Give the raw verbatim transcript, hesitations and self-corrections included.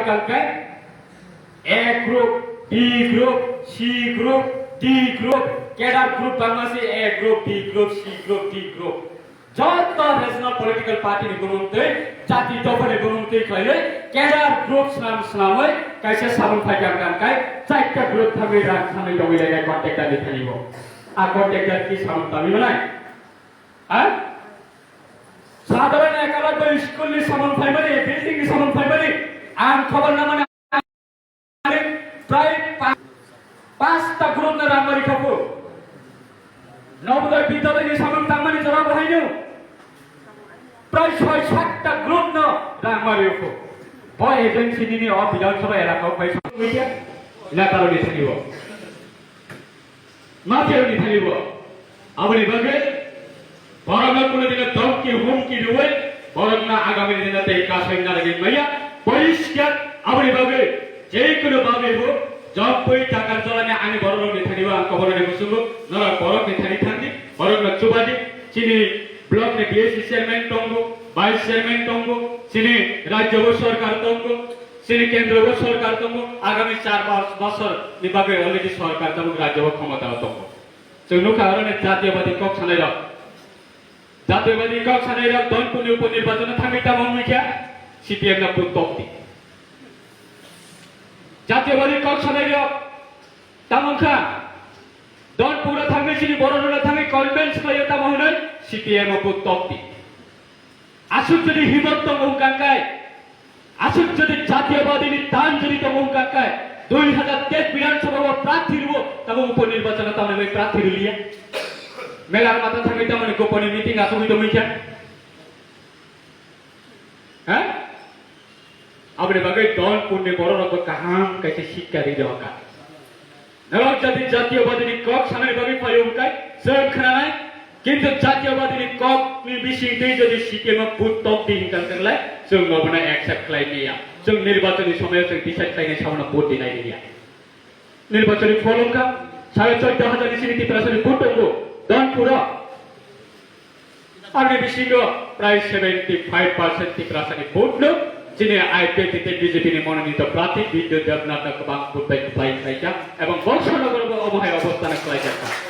Tangkai A group, B group, C group, D group, cadre group bangma se A group, B group, C group, D group. Joto regional political party ni bumung twi, jati dopha ni bumung twi khlaiwi, cadre group swnam swnamwi kaisa samung phai kang kang kai, chaita group thangwi rang thangwi tongwi lai contractor ni thani bo. A contractor ki samung tangwi manai? Ha? Sadharan ekalabbai school ni samung phaimani, building ni samung phaimani, ang khobor namani prai pa-, pasta group na rang mari khapu. Navodaya Vidyalaya ni samung tangmani jora bo haino prai soi satta group no rang mari khapu. Bo agency nini o Bidhan Sabha elaka o pai media na karo ni thani bo. Ma khe ni thani bo. Aboni bagwi borokno kuno dino dhamki humki rwui borokno agami dino tei kasai narwgwi maya. Poriskar aboni bagwi je kuno bagwi bo jompui takar jolani ani borokni thani bo ang koboroni musungo norok borokni thani thangdi, borokno chubadi, chini block ni B S C chairman tongo, vice chairman tongo, chini rajya bo sorkar tongo. Chini kendro o sorkar tongo, agami char pas bosor ni bagwi already sorkar tabuk rajyo o khomota o tongo. Chwng nukha aro ni jatiyabadi kok sanai rok. Jatiyabadi kok sanai rok Donpur ni upor nirbachono thangwi tamo wngwi kha C P M no vote tok di. Jatiyabadi kok sanai rok tamo wngkha Donpur o thangwi chini borok rok thangwi convince khlaiyo tamo hwnwi C P M o vote tok di. Aswk jodi himot tongo hwnkha khe, aswk jodi jatiyabadini tan jodi tongo hwnkha khe, dui hajar teis Bidhan Sabha o prarthi rwo, tamo upor nirbachono tamni bai prarthi rwliya. Melar mata thangwi tamoni goponi meeting asugwi tongwi kha. Ha? Aboni bagwi Donpur ni borok rok bo kaham kaisa sikka ri rw kha. Norok jodi jatiyabadini kok sanani bagwi phaio hwnkhe chwng khnanai, kintu jatiyabadini kok ni bising twi jodi C P M o vote tok di hwnkha hwnkhe chwng obono accept khlai maya. Chwng nirbachon ni somoyo chwng decide khlainai sabono vote dinai liya. Nirbachon ni pholong kha, sare choddo hajar ni simi Tiprasa ni vote tongo Donpur o. Aboni bisingo prai seventy five percent Tiprasa ni vote no chini I P F T tei B J P ni mononito prarthi Bidya Debnath no kwbang vote bai kwplai khlaijak ebong Bongsonogor bo omo hai obostha no khlaijak kha.